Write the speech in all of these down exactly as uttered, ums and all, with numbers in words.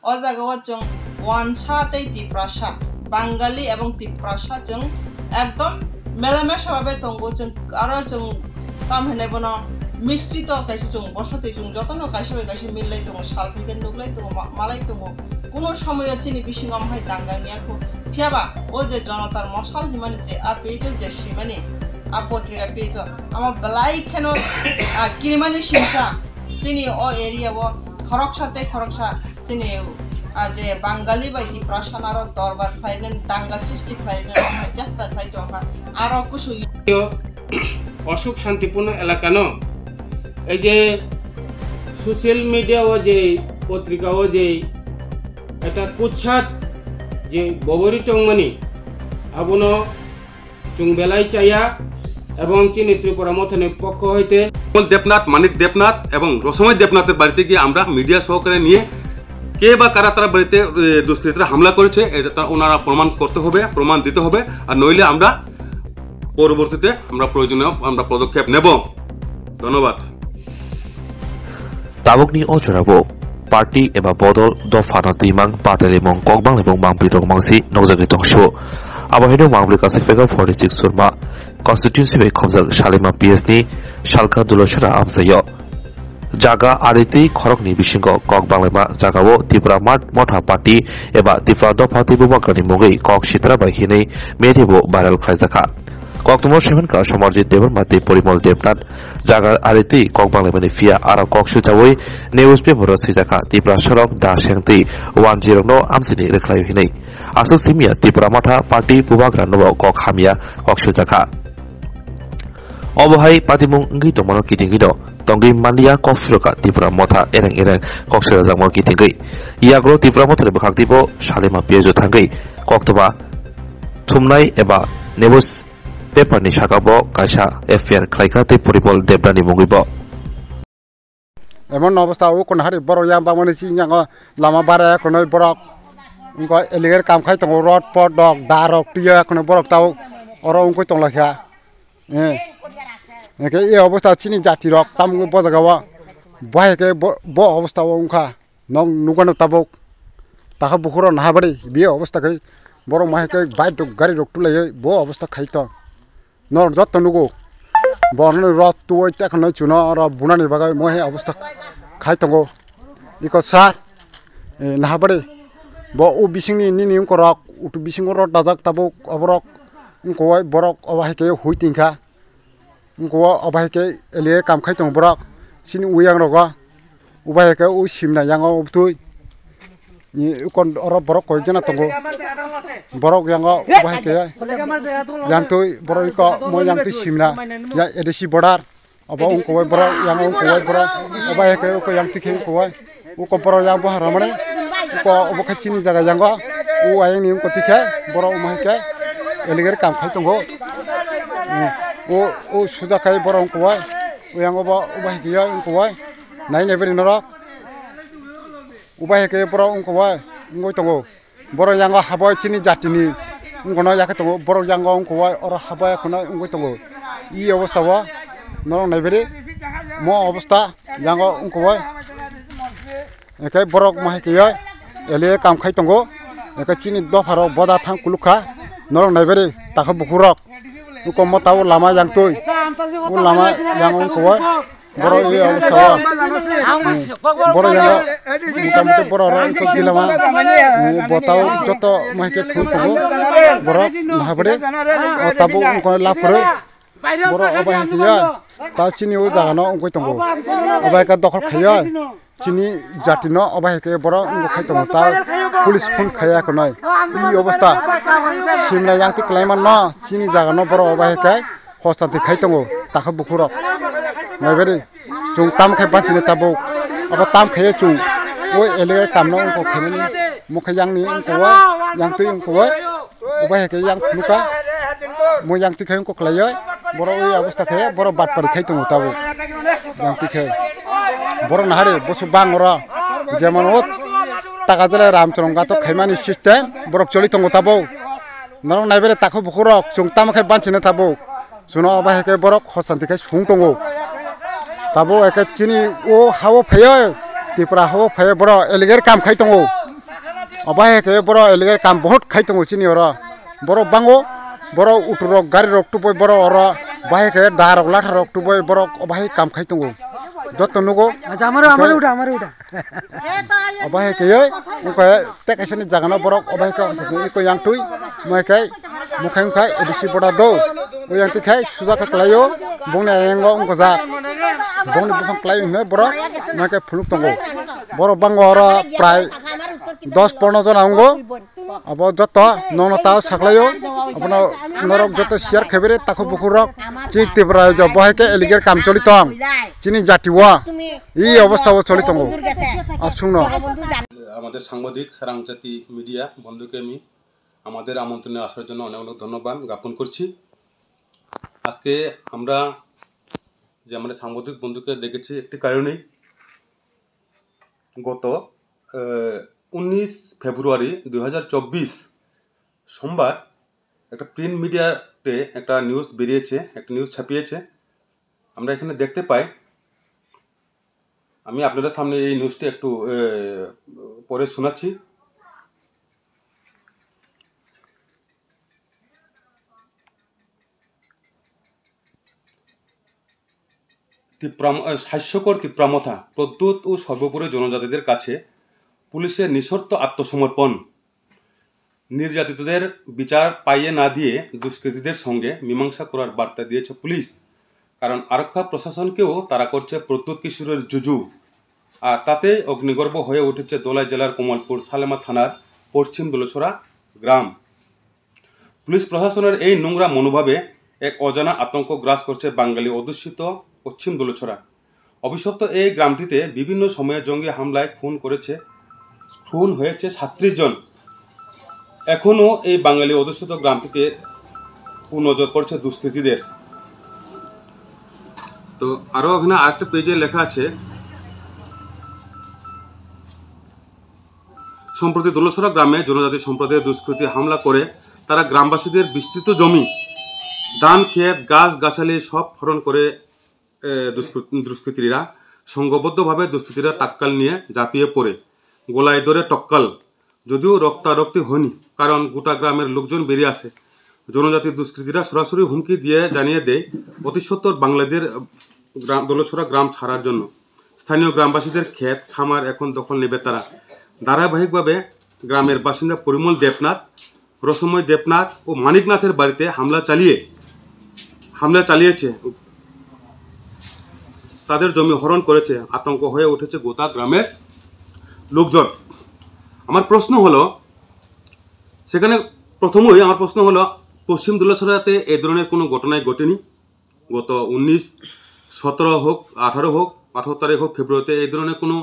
O jaga o chwng wansa tei Tiprasa, Bangali ebong Tiprasa chwng ekdom melamesa babe tongo. Chwng aro chwng tam hinai bono misrito kaisa chwng bosotwi chwng jotono kaisa bai kaisa millai tongo, sal phaikhe nuklai tongo, ma-, malai tongo. Kuno somoyo chini bisingo omo hai danga wngya kho. Phiyaba o je jonotar mosal himani je a page o je swimani, a potrika page o, amo belai kheno, a, kirimani singsa chini o area o khoroksa tei khoroksa chini, a, je Bangali bai Tiprasa naro dorbar khlainani, danga srishti khlainani chesta khlai tongkha. Aro kusu Ashok শান্তিপূর্ণ এলাকানো এই যে social media ও যে পত্রিকা ও যে একটা কুচ্ছাত যে ববরি টংমানি আবুনো চুং বেলাই চাইয়া এবং চিনি ত্রিপুরা মথনের পক্ষ হইতে কমল দেবনাথ, মানিক দেবনাথ এবং রসময় দেবনাথের বাড়িতে গিয়ে আমরা মিডিয়া সহকারে নিয়ে কে বা কারা তারা বাড়িতে, এ, দুষ্কৃতীরা হামলা করেছে, এটা তারা, ওনারা প্রমাণ করতে হবে, প্রমাণ দিতে হবে, আর নইলে আমরা পরবর্তীতে আমরা প্রয়োজনীয় আমরা পদক্ষেপ নেব। ধন্যবাদ। Tabukni o jorao party eba bodol dophano twimang batailaimung kokbanglaimung mangpli rok mangsi nukjagwi tongsu. Abo haino mangpli kasipego forty six Surma constituency bai khobjak Salima P S ni Salka Dulasora amchaio. Jaga aritwi khorokni bisingo kok banglaima jagao Tipra Motha Party eba Tipra Dopha tei Bubagrani mungwi kok sitra bai hinwi media bo viral khlaijakha. Koktwma swimankha Samarjit Debbarma tei Porimol Debnath jaga aritwi kok banglaimani phiya aro kok swijaui newspaper o swijakha Tiprasarok da sengtwi wanjwirokno amchini rwkhlaio hinwi. Aswk simiya Tipra Motha Party Bubagra nobo kok hamya kok swijakha. Obo hai patimung wngwi tongmano kitingwino tongwi manliya kok suroka Tipra Motha ereng ereng kok surajakmano kitingwi. Yagro Tipra Mothani bwkhak twibo Salima P S o thangwi koktwma thumnai eba news paper ni saka bo kaisa F I R khlaikha tei Porimol Debnath ni mungwi bo. Emon obostha o kono hari borok yang bangmani si yango lama bara kono borok wngkha illegal kam khai tongo, rod pod rok da rok twiya kono borok tao oro wngkha tonglaikha. Eh. Hingke e obostha chini jati rok tam wngkha bo jaga o. Bo hai khe bo, bo obostha o wngkha. Nok nukgano tabuk. Takha bukhuro nahabari biye obostha khai borok ma hai khe bike rok gari rok tulaiwi bo obostha khai tong. Nor jotto nugo. Borno rot tuoi tekno chuno oro bunani bagwi mo hai obostha khai tongo. Iko sir, eh, nahabari. Bo u bisingni nini wngkorok, utu bisingo rot dajak tabuk oborok wngkowai borok obo hai khe hui tingkha. Wngkowai obo hai khe iliye kam khai tongo borok. Chini uyang rogo. Ubai hai khe u simna yango ubtui. Ni ukon oro borok koi jana tongo. Borok yango ubai hai khe yangtui borok iko mo yangtui simna. Ya A D C border. Obo wngkowai borok yango wngkowai borok. Ubai hai khe uko yangtui khe wngkowai. Uko borok yang boha romani. Uko obo khe chini jaga yango. U ayang ni wngko twi khe borok umo hai khe illegal kam khai tongo. U, u suja khai borok wngkowai. Uyang obo ubai hai khe wngkowai. Nai nai beri norok. Ubai hai khe borok wngkha wngwi tongo. Borok yango haboi chini jatini wngkha no yakhe tongo. Borok yango wngkha wai oro haboi khwnai wngwi tongo. I obostha o norok naibaidi mo obostha yango wngkha wai. Hingkhe borok mo hai khe oi L A kam khai tongo. Hingkhe chini dopha rok boda thang kuluk kha. Norok naibaidi takha bukhuk rok. Uko mo tabuk lama yangtwi. O lama yango wngkha wai. Borok e obostha o. Borok yango motamuti borok rok wngkha gilama. Bo tao joto mahike phul tongo. Borok nahabade o tabuk wngkha lab kwrwi. Borok obo hai khe ya. Ta chini o jaga no wngwi tongo. Obo hai khe dokhol khaiya. Chini jati no obo hai khe borok wngwi khai tongo. Ta police phone khaiya khwnai. I obostha. Simna yangtwi kwlaima no chini jaga no borok obo hai khe hostanti khai tongo, takha bukhurok. Naibari, chwng tam khai bansini tabuk. Abo tam khaiye chwng. O L A kam no wngkok khainani. Mukha yangni wngkowai, yangtwi wngkowai. Ubai hai khe yang phunukha. Mo yangtwi khai wngkok khlaiye. Borok o obostha khe, borok batpari khai tongo tabuk. Yangtwi khai. Borok nahari, bosu bang oro. Jemon o taka jale ram chwrwng gatok khaimani system, borok choli tongo tabuk. Norok naibari takhu bukhurok, chwng tamo khe bansina tabuk. Chwngno abo hai khe borok hosanti khe sung tongo. Tabuk hai khe chini o ha-o phaiyo, Tripura ha-o phaiyo borok illegal kam khai tongo. Obo hai khe borok illegal kam bahut khai tongo chini oro. Borok bango, borok uturok, garirok tubui borok oro bahai khe darok latharok tubui borok obo hai kam khai tongo. Joto nugo. Acha, amaro, amaro uda, amaro uda. Obo hai khe wngkha tei kaisa ni jaga no borok obo hai khe iko yang twi, omo hai khe mukhang khai A D C boda do. O yang twi khai suja khe kwlaio, bongni ayango wngkha jak. Bongni buphang kwlai hwnwi borok omo hai khe phunuk tongo. Borok bango oro prai dos pono jona wngo. Abo joto nono tao saklaio, abono norok joto share khaibere takhuk bukhuk rok, chini Tripura rajyo bo hai khe illegal kam choli tong, chini jati o, ei obostha o choli tongo, absungno. আমাদের সাংবাদিক সারাংচাতি মিডিয়া বন্ধুকে আমি আমাদের আমন্ত্রণে আসার জন্য অনেক অনেক ধন্যবাদ জ্ঞাপন করছি। আজকে আমরা যে আমাদের সাংবাদিক বন্ধুকে ডেকেছি একটি কারণেই। গত আহ, উনিশ ফেব্রুয়ারি দুই হাজার চব্বিশ, সোমবার একটা প্রিন্ট মিডিয়াতে একটা নিউজ বেরিয়েছে, একটা নিউজ ছাপিয়েছে। আমরা এখানে দেখতে পাই, আমি আপনাদের সামনে এই নিউজটি একটু আহ, পড়ে শোনাচ্ছি। তিপ্রাম-, আহ, হাস্যকর তিপ্রামথা, প্রদ্যোত ও সর্বোপরি জনজাতিদের কাছে পুলিশের নিঃশর্ত আত্মসমর্পণ। নির্যাতিতদের বিচার পাইয়ে না দিয়ে দুষ্কৃতীদের সঙ্গে মীমাংসা করার বার্তা দিয়েছে পুলিশ। কারণ আরক্ষা প্রশাসনকেও তাড়া করছে প্রদ্যোত কিশোরের জুজু। আর তাতেই অগ্নিগর্ভ হয়ে উঠেছে ধলাই জেলার কমলপুর সালেমা থানার পশ্চিম দোলছড়া গ্রাম। পুলিশ প্রশাসনের এই নোংরা মনোভাবে এক অজানা আতঙ্ক গ্রাস করছে বাঙালি অধ্যুষিত পশ্চিম দোলছড়া। অভিশপ্ত এই গ্রামটিতে বিভিন্ন সময়ে জঙ্গি হামলায় খুন করেছে, খুন হয়েছে সাতত্রিশ জন। এখনও এই বাঙালি অধ্যুষিত গ্রামটিতে কুনজর পড়ছে দুষ্কৃতীদের। তো আরও এখানে আরেকটা পেজে লেখা আছে, সম্প্রতি দোলছড়া গ্রামে জনজাতি সম্প্রদায়ের দুষ্কৃতী হামলা করে তারা গ্রামবাসীদের বিস্তৃত জমি, ধান ক্ষেত, গাছ গাছালি সব হরণ করে, এ, দুষ্কৃ-, দুষ্কৃতীরা সংঘবদ্ধভাবে দুষ্কৃতীরা টাক্কাল নিয়ে ঝাঁপিয়ে পড়ে গলায় ধরে টক্কাল। যদিও রক্তারক্তি হয়নি, কারণ গোটা গ্রামের লোকজন বেরিয়ে আসে। জনজাতি দুষ্কৃতীরা সরাসরি হুমকি দিয়ে জানিয়ে দেয় অতি সত্বর বাঙালিদের, আহ, গ্রাম, দৌলতছড়া গ্রাম ছাড়ার জন্য। স্থানীয় গ্রামবাসীদের ক্ষেত খামার এখন দখল নেবে তারা। ধারাবাহিকভাবে গ্রামের বাসিন্দা পরিমল দেবনাথ, রসময় দেবনাথ ও মানিকনাথের বাড়িতে হামলা চালিয়ে, হামলা চালিয়েছে। তাদের জমি হরণ করেছে। আতঙ্ক হয়ে উঠেছে গোটা গ্রামের লোকজন। আমার প্রশ্ন হলো, সেখানে প্রথমই আমার প্রশ্ন হলো, পশ্চিম দৌলতছড়াতে এই ধরনের কোনো ঘটনাই ঘটেনি। গত উনিশ, সতেরো হোক, আঠারো হোক, আঠারো তারিখ হোক ফেব্রুয়ারিতে এই ধরনের কোনো,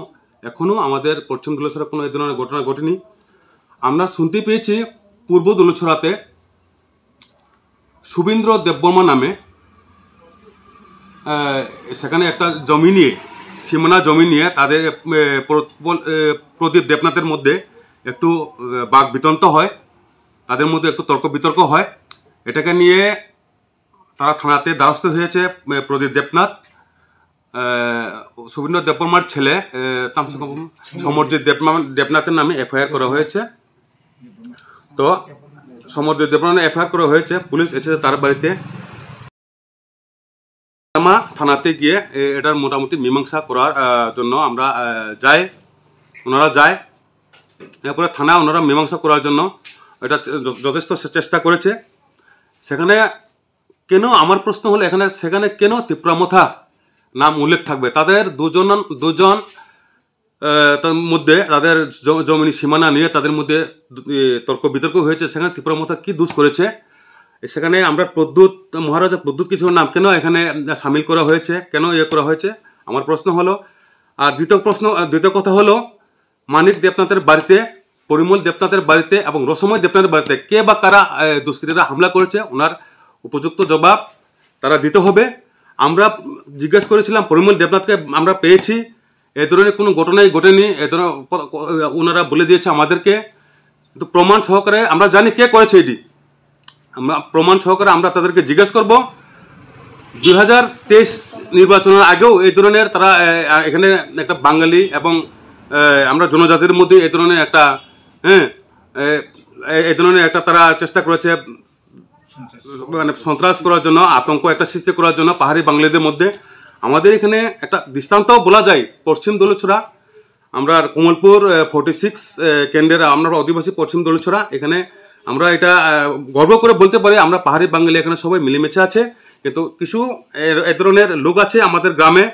এখনও আমাদের পশ্চিম দৌলতছড়া কোনো এই ধরনের ঘটনা ঘটেনি। আমরা শুনতে পেয়েছি পূর্ব দৌলতছড়াতে সুবীন্দ্র দেববর্মা নামে, আহ, সেখানে একটা জমি নিয়ে, সীমানা জমি নিয়ে তাদের, আহ, প্র-, বল-, আহ, প্রদীপ দেবনাথের মধ্যে একটু, আহ, বাক বিতন্ত হয়, তাদের মধ্যে একটু তর্ক বিতর্ক হয়। এটাকে নিয়ে তারা থানাতে দ্বারস্থ হয়েছে, আহ, প্রদীপ দেবনাথ। আহ, সুবীন্দ্র দেববর্মার ছেলে, আহ, তাম-, সমরজিৎ দেবমা-, দেবনাথের নামে এফআইআর করা হয়েছে। তো সমরজিৎ দেববর্মার এফআইআর করা হয়েছে, পুলিশ এসেছে তার বাড়িতে। থানাতে গিয়ে, এ, এটার মোটামুটি মীমাংসা করার, আহ, জন্য আমরা, আহ, যাই, ওনারা যায়। এরপরে থানা ওনারা মীমাংসা করার জন্য এটা য-, যথেষ্ট সে-, চেষ্টা করেছে। সেখানে কেন, আমার প্রশ্ন হলো, এখানে, সেখানে কেন তিপ্রামথা নাম উল্লেখ থাকবে? তাদের দুজন, দুজন, আহ, তার মধ্যে তাদের জ-, জমির সীমানা নিয়ে তাদের মধ্যে দু-, এ, তর্ক বিতর্ক হয়েছে। সেখানে তিপ্রামথা কি দোষ করেছে? সেখানে আমরা প্রদ্যোত, মহারাজা প্রদ্যোত কিশোরের নাম কেন এখানে সামিল করা হয়েছে, কেন ইয়ে করা হয়েছে, আমার প্রশ্ন হলো। আর দ্বিতীয় প্রশ্ন, আহ, দ্বিতীয় কথা হলো, মানিক দেবনাথের বাড়িতে, পরিমল দেবনাথের বাড়িতে এবং রসময় দেবনাথের বাড়িতে কে বা কারা, এ, দুষ্কৃতীরা হামলা করেছে, ওনার উপযুক্ত জবাব তারা দিতে হবে। আমরা জিজ্ঞেস করেছিলাম পরিমল দেবনাথকে, আমরা পেয়েছি, এ ধরনের কোনো ঘটনাই ঘটেনি, এ ধরনের ক-, ক-, ওনারা বলে দিয়েছে আমাদেরকে, কিন্তু প্রমাণ সহকারে আমরা জানি কে করেছে এটি। আমরা প্রমাণ সহকারে আমরা তাদেরকে জিজ্ঞেস করব। দুই হাজার তেইশ নির্বাচনের আগেও এই ধরনের তারা, এ, এখানে একটা বাঙালি এবং, এ, আমরা জনজাতির মধ্যে এই ধরনের একটা, হ্যাঁ, এ, এ, এই ধরনের একটা তারা চেষ্টা করেছে, মানে সন্ত্রাস করার জন্য, আতঙ্ক একটা সৃষ্টি করার জন্য পাহাড়ি বাঙালিদের মধ্যে। আমাদের এখানে একটা দৃষ্টান্ত বলা যায়, পশ্চিম দৌলতছড়া, আমরা কমলপুর ফর্টি সিক্স কেন্দ্রের আমরা অধিবাসী পশ্চিম দৌলতছড়া। এখানে আমরা এটা আহ, গর্ব করে বলতে পারি, আমরা পাহাড়ি বাঙালি এখানে সবাই মিলেমিশে আছে, কিন্তু কিছু এ- এ ধরনের লোক আছে আমাদের গ্রামে,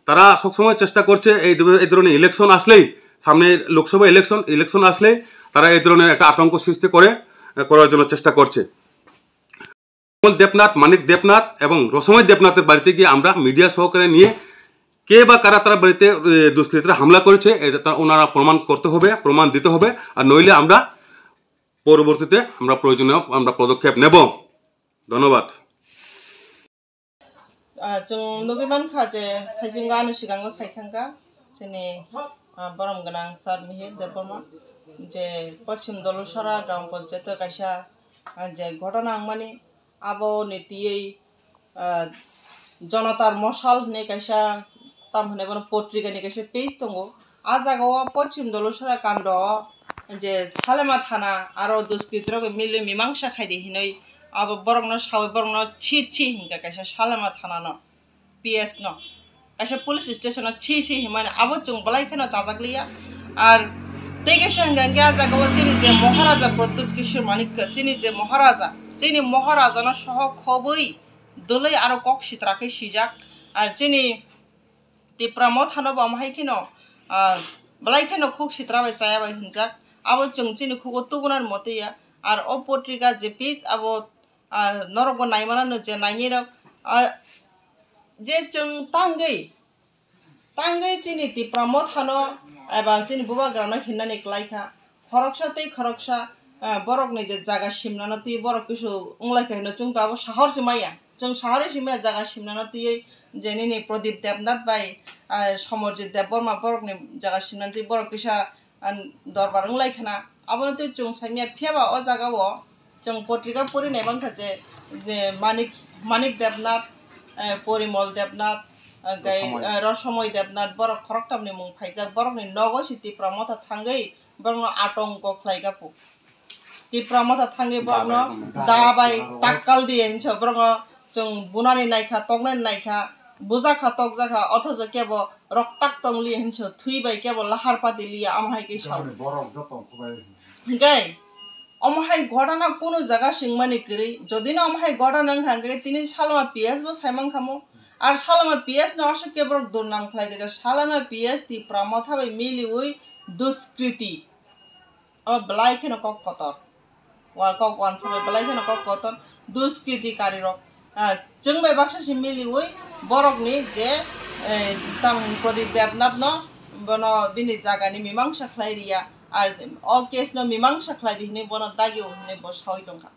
তারা সবসময় চেষ্টা করছে এই ধর- এই ধরনের ইলেকশন আসলেই, সামনে লোকসভা ইলেকশন ইলেকশন আসলেই তারা এই ধরনের একটা আতঙ্ক সৃষ্টি করে আহ, করার জন্য চেষ্টা করছে। কমল দেবনাথ, মানিক দেবনাথ এবং রসময় দেবনাথের বাড়িতে গিয়ে আমরা মিডিয়া সহকারে নিয়ে কে বা কারা তারা বাড়িতে এ, দুষ্কৃতীরা হামলা করেছে, এটা তারা ওনারা প্রমাণ করতে হবে, প্রমাণ দিতে হবে। আর নইলে আমরা পরবর্তীতে আমরা প্রয়োজনীয় আমরা পদক্ষেপ নেব। ধন্যবাদ। Ah, chwng nugwi mankha je thaisingo ani sikango sai thangkha chini, ah, borom gwnang sir Mihir Debbarma je Poschim Dolusora gram panchayat o kaisa, ah, je ghotona wngmani, abo ni twiwi, ah, Jonotar Mosal hinwi kaisa, tam hinwi bono potrika ni kaisa page tongo. Ah jaga o Poschim Dolusora kando o je Salema thana aro duskritirok mili mimangsa khaidi hinwi abo borokno sawi borokno chi chi hinkha kaisa Salema thana no, P S no, kaisa police station no chi chi hinmani abo chwng belai kheno chajak liya. Ar tei kaisa hinkha hinkhe ah jaga o chini je Maharaja Pradyut Kishore Manikya, chini je Maharaja, chini Maharaja no soho khobwi dwlwi aro kok sitra khe swijak. Ar chini Tipra Motha no bo omo hai kheno, ah, belai kheno khuk sitra bai chaya bai hinjak. Abo chwng chini khugo tubunani moto ya. Ar o potrika je page abo, ah, norok bo naimano no je nainai rok, ah, je chwng tangwi, tangwi chini Tipra Motha no eba chini bubagra no hinani kwlai kha. Khoroksa tei khoroksa, ah, borokni je jaga simnano twi borok kisu wnglaikha hino chwng to abo sahor se maya. Chwng sahor se maya jaga simnano twiwi je nini Pradip Debnath bai, ah, Somorjit Debbarma borokni jaga simnano twi borok kisa, ah, dorbar wnglaikha na. Abono twi chwng saimaya phiya ba o jaga o chwng potrika pori nai mankha je, je Manik, Manik Debnath, eh, Porimol Debnath, eh, gai, Rosomoi. Eh, Rosomoi Debnath borok khoroktamni mung phaijak. Borokni nogo si Tipra Motha thangwi borokno atongko khlaikha pu. Tipra Motha thangwi borokno dabai, dabai, dabai takkal diye hinso borokno chwng bunani naikha, toknani naikha, bujakha, tokjakha, othocho kebo roktak tong liya hinso thwi bai kebo lahar pati liya, amo hai khe sao. Borok joto kubai. Hinkhe omo hai ghotona kunu jaga singmani kwrwi, jodi no omo hai ghotona wngkha hinkhe tini Salama P S bo saimankha mo. Ar Salama P S no aswk khe borok durnam khlai khe Salama P S Tipra Motha bai miliwi duskriti. Abo belai kheno kok kotor. Wa kok wansa bai belai kheno kok kotor. Duskriti kari rok. Ah, chwng bai baksa se miliwi borokni je, eh, tamo Pradip Debnath no bono bini jaga ni mimangsa khlai riya. Ar o case no mimangsa khlai di hinwi bono dagi o hinwi bo sawi tongkha.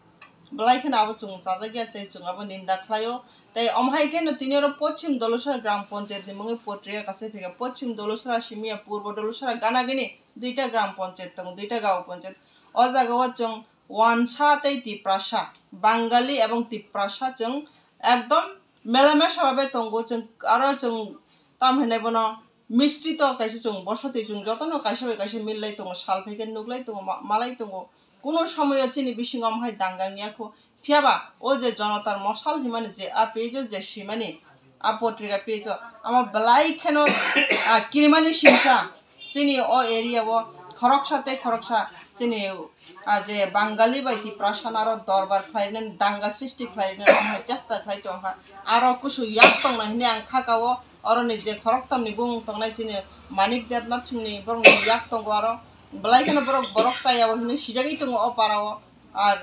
Belai kheno abo chwng chajak ya, chai chwng abo ninda khlaio. Tei omo hai kheno tini oro Poschim Dolusora gram panchayat ni mungwi potrika kasai phaikha. Poschim Dolusora simiya Purbo Dolusora gana gini duita gram panchayat tongo, duita gaon panchayat. O jaga o chwng wansa tei Tiprasa, Bangali ebong Tiprasa chwng ekdom mela mesa babe tongo. Chwng aro chwng tam hinai bono misrito kaisa chwng bosoti chwng jotono kaisa bai kaisa millai tongo, sal phaikhe nuklai tongo, ma-, malai tongo. Kuno somoyo chini bisingo omo hai danga wngya kho. Phiya ba o je Jonotar Mosal himani je a page o je swimani, a potrika page o, amo belai kheno, ah, kirimani singsa chini o area o khoroksa tei khoroksa chini, ah, je Bangali bai Tiprasa no aro dorbar khlai rwnani, danga srishti khlai rwnani omo hai chesta khlai tongkha. Aro kusu yak tongna hinwi ang kha ka o, oroni je khoroktham ni bumung tongnai chini Manik Debnath chwngni borokni yak tongo aro. Belai kheno borok, borok chaya o hinwi sijagwi tongo o para o. Ar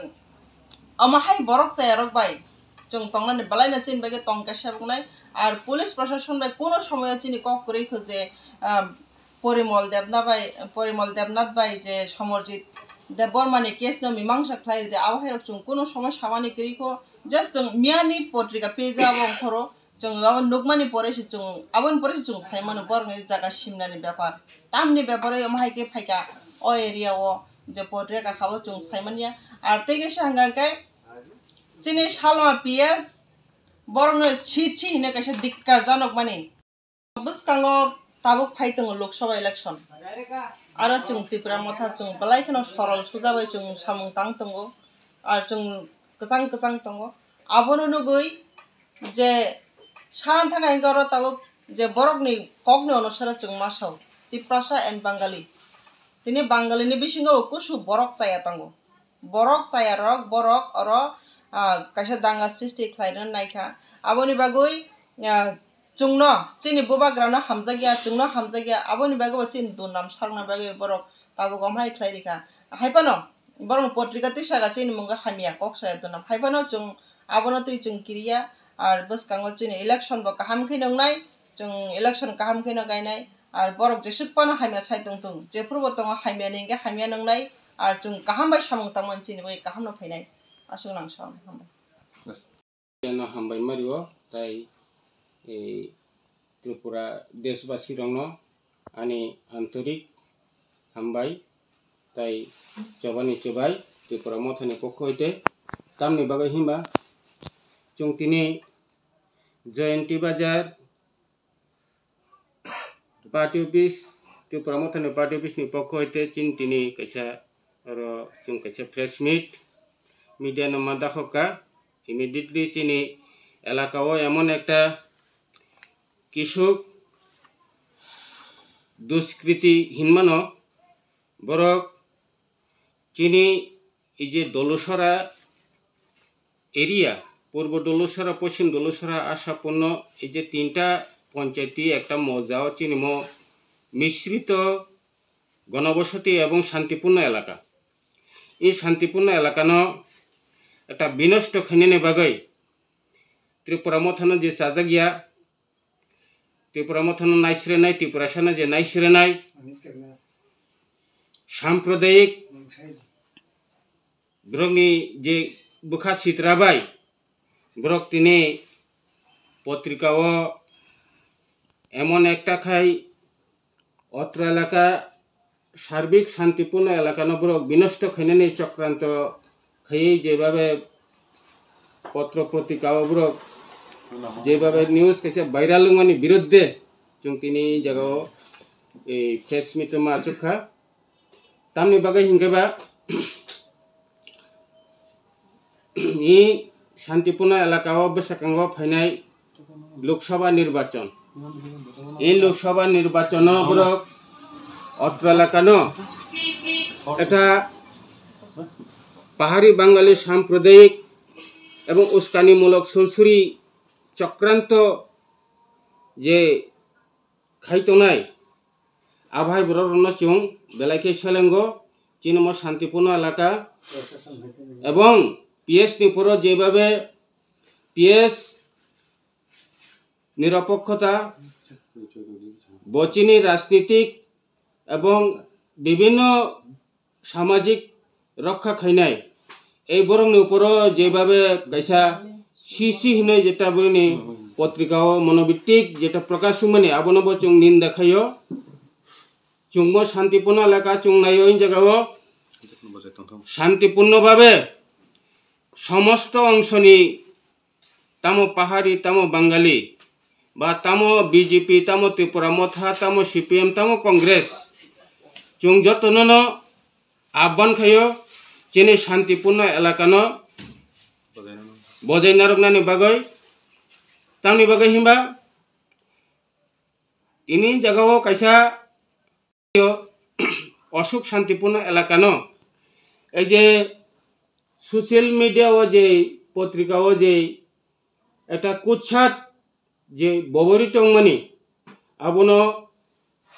omo hai borok chaya rok bai chwng tongnani belai no chini bagwi tong kaisa bwngnai. Ar police proshashon bai kuno somoyo chini kok kwrwi kho je, ah, Porimol Debna bai, Porimol Debnath bai je Somorjit Debbarma ni case no mimangsa khlai ridi, abo hai rok chwng kuno somoi samani kwrwi kho. Just chwng miyani potrika page o abo ongkhoro. Chwng abo nukmani pore se chwng, aboni pore se chwng sai mano borokni jaga simnani bepar. Tamni bepar oi omo hai khe phaikha o area o je potrika kha o chwng sai manya. Ar tei kaisa hwnka hwnkhe chini Salma P S borokno si si hinwi kaisa dikkar janok mani. Bwskango tabuk phai tongo Lok Sabha election. Aro chwng Tipra Motha chwng belai kheno sorol suja bai chwng samung tang tongo, ar chwng kwchang kwchang tongo. Abono nugwi je san thangkha hwnkhe oro tabuk je borokni kokni onusare chwng ma sao, Tiprasa and Bangali. Tini Bangalini bisingo bo kusu borok chaya tongo. Borok chaya rok, borok oro, ah, kaisa danga srishti khlaina naikha. Aboni bagwi, ah, chwngno, chini bubagrano hamjakya, chwngno hamjakya, aboni bagwi bo chini durnam sarokna bagwi borok tabuk omhai khlai rikha. Haiphano borokni potrika tisaka chini mungwi hamya kok saya durnam. Haiphano chwng abono twi chwng kiriya, ar bwskango chini election bo kaham khe nwngnai, chwng election kaham kheno gainai, ar borok jesuk phano hamya sai tongthung, jephuru bo tongo hamya ni hwnkhe hamya nwngnai, ar chwng kaham bai samung tangmani chini bagwi kaham no phainai. Aswk nang sao, hambai. Yes. No hambai mario, tai, eh, Tripura deshbasi rokno ani antorik hambai, tai chobani chobai Tripura Mothani pokho hoite. Tamni bagwi himba chwng tini Jayanti Bazar Party Office, Tripura Mothani Party Office ni pokho hoite chini tini kaisa oro chwng kaisa press meet, media no ma dakhokka. Immediately chini elaka o emon ekta kisuk duskriti hinmano borok chini ei je Dolusora area, Purbo Dolusora, Poschim Dolusora, Ashapunno, ei je tinta panchayati ekta mojao chini mo misrito gonobosoti ebong shantipunno elaka. Ei shantipunno elakano ekta binosto khainani bagwi Tripura Mothano je chajakya, Tripura Mothano naisrenai, Tiprasano je naisrenai, sampradayik borokni je bwkha sitra bai borok tini potrikao emon ekta khai otro elaka, sarbik shantipunno elakano borok binosto khainani chokranto khaiwi jebabe potro potrikao borok jebabe news kaisa viral wngmani biruddhe chwng tini jagao ei press meet ma achukha. Tamni bagwi hinkhe ba, i Shantipunno elaka o bwskango phainai Lok Sabha nirbachon. I Lok Sabha nirbachono borok otro elakano eta pahari Bangali sampradayik ebong uskanimulok sursuri chokranto je khai tongnai, abo hai borok rokno chwng belai khe selengo, chini mo Shantipunno elaka ebong P S ni poro jebabe P S nirapokkota, bo chini rajnitik ebong bibhinno samajik rokha khainai. Ei borokni uporo jebabe kaisa C C hinwi jeta bini potrika o monobittik jeta prakash wngmani, abono bo chwng ninda khaio. Chwngbo Shantipunno elaka chwng naio, o jaga o Shantipunno babe somosto ongshoni tamo pahari, tamo Bangali, ba tamo B J P, tamo Tripura Motha, tamo C P M, tamo Congress, chwng jotono no ahban khaio chini Shantipunno elakano bojai narwknani bagwi. Tamni bagwi himba tini jagao kaisa Ashok Shantipunno elakano ei je social media o je potrika o je ekta kutsat je bobori tongmani, abono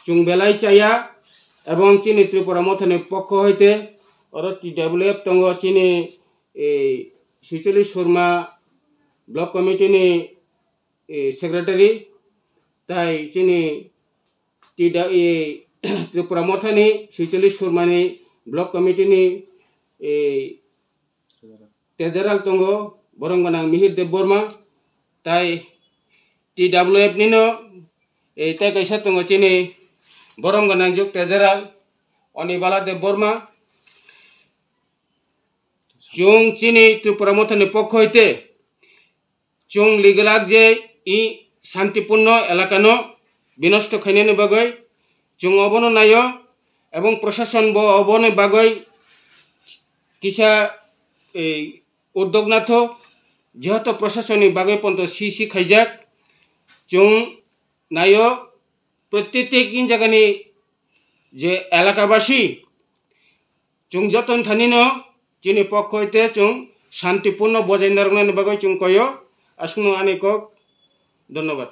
chwng belai chaya, ebong chini Tripura Mothani pokho hoite oro T W F tongo, chini ei Suchili Surma block committee ni, eh, secretary, tai chini T W, eh, Tripura Mothani Suchili Surmani block committee ni, eh, treasurer tongo, borom gwnang Mihir Debbarma, tai T W F nino, eh, tai kaisa tongo chini borom gwnang juk treasurer Onibala Debbarma. Chwng chini Tripura Mothani pokho hoite chwng liglak je i Shantipunno elakano binosto khainani bagwi chwng obono naio, ebong prosason bo oboni bagwi kisa ei uddog nathok, jehetu prosasonni bagwi ponto C C khaijak, chwng naio, prottek jagani je elakabasi, chwng joton thanino chini pokho hoite chwng shantiporno bojai narwknani bagwi chwng koyo. Aswkno ani kok, dhonnobad.